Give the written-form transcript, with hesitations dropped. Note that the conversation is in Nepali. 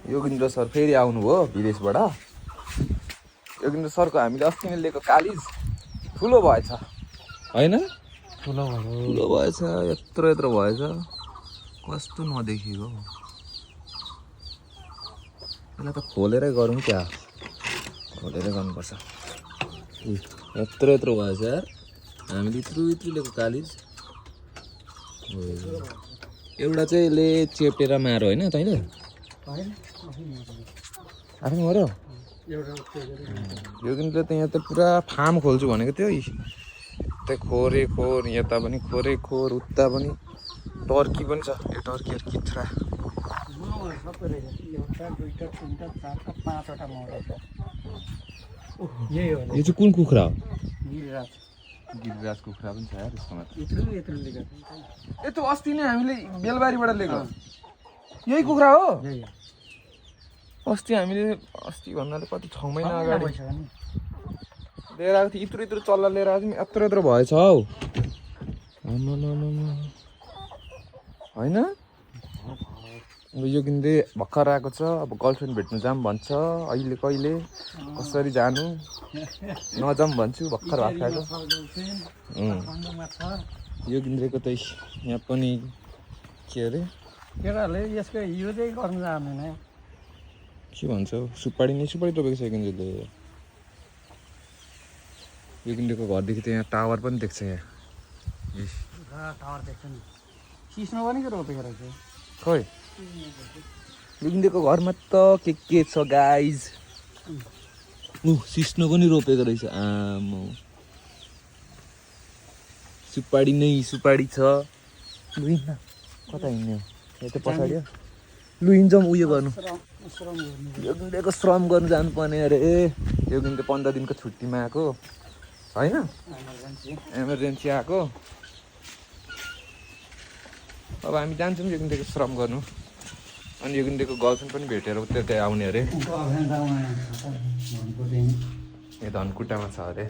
योगेन्द्र सर फेरि आउनुभयो विदेशबाट। योगेन्द्र सरको हामीले अस्ति नै लिएको कालिज ठुलो भएछ होइन? ठुलो भएछ, यत्रो भएछ, कस्तो नदेखिएको। यसलाई त खोलेरै गरौँ क्या, खोलेरै गर्नुपर्छ। यत्रो भएछ यार, हामीले यत्रो लिएको कालिज। एउटा चाहिँ यसले चेप्टेर मारो होइन तैँले? आफै मऱ्यो? योगेन्द्र त यहाँ त पुरा फार्म खोल्छु भनेको थियो। यता खोरे खोर, यता पनि खोरे खोर, उता पनि टर्की पनि छ। यो टर्कीहरू कित्रा। यो चाहिँ कुन कुखुरा हो? गिरिराज कुखुरा पनि छ यार यसकोमा। यत्रो अस्ति नै हामीले बेलबारीबाट लिएको यही कुखुरा हो? अस्ति भन्नाले कति 6 महिना अगाडि लिएर आएको थियो। यत्रो चल्ला लिएर आएको थियौँ, यत्रो भएछ हौ होइन? अब यो किन्दै भर्खर आएको छ। अब गर्लफ्रेन्ड भेट्नु जाऊँ भन्छ। अहिले कहिले कसरी जानु नजाऊँ भन्छु। भर्खर भात खाएको। यो किन्द्रेको त यहाँ पनि के अरे केटाहरूले यसको युजै गर्नु जान्दैन। के भन्छ सुपारी टोपेको छ योगिन्द्रले। योगिन्द्रको घरदेखि त यहाँ टावर पनि देख्छ। यहाँ टावर देख्छ नि। सिस्नो पनि रोपेको रहेछ खै। योगिन्द्रको घरमा त के छ गाइज? सिस्नो पनि रोपेको रहेछ। आमा सुपारी छ। लु हिँड्न, कता हिँड्ने हो? यहाँ त पछाडि हो। लु हिँड्छौँ उयो गर्नु। योगिन्द्रको श्रम गर्नु जानुपर्ने अरे। योगिन्द्र 15 दिनको छुट्टीमा आएको होइन? एमर्जेन्सी आएको। अब हामी जान्छौँ योगिन्द्रको श्रम गर्नु। अनि योगिन्द्रको गर्लफ्रेन्ड पनि भेटेर उता आउने अरे। ए धनकुटामा छ अरे।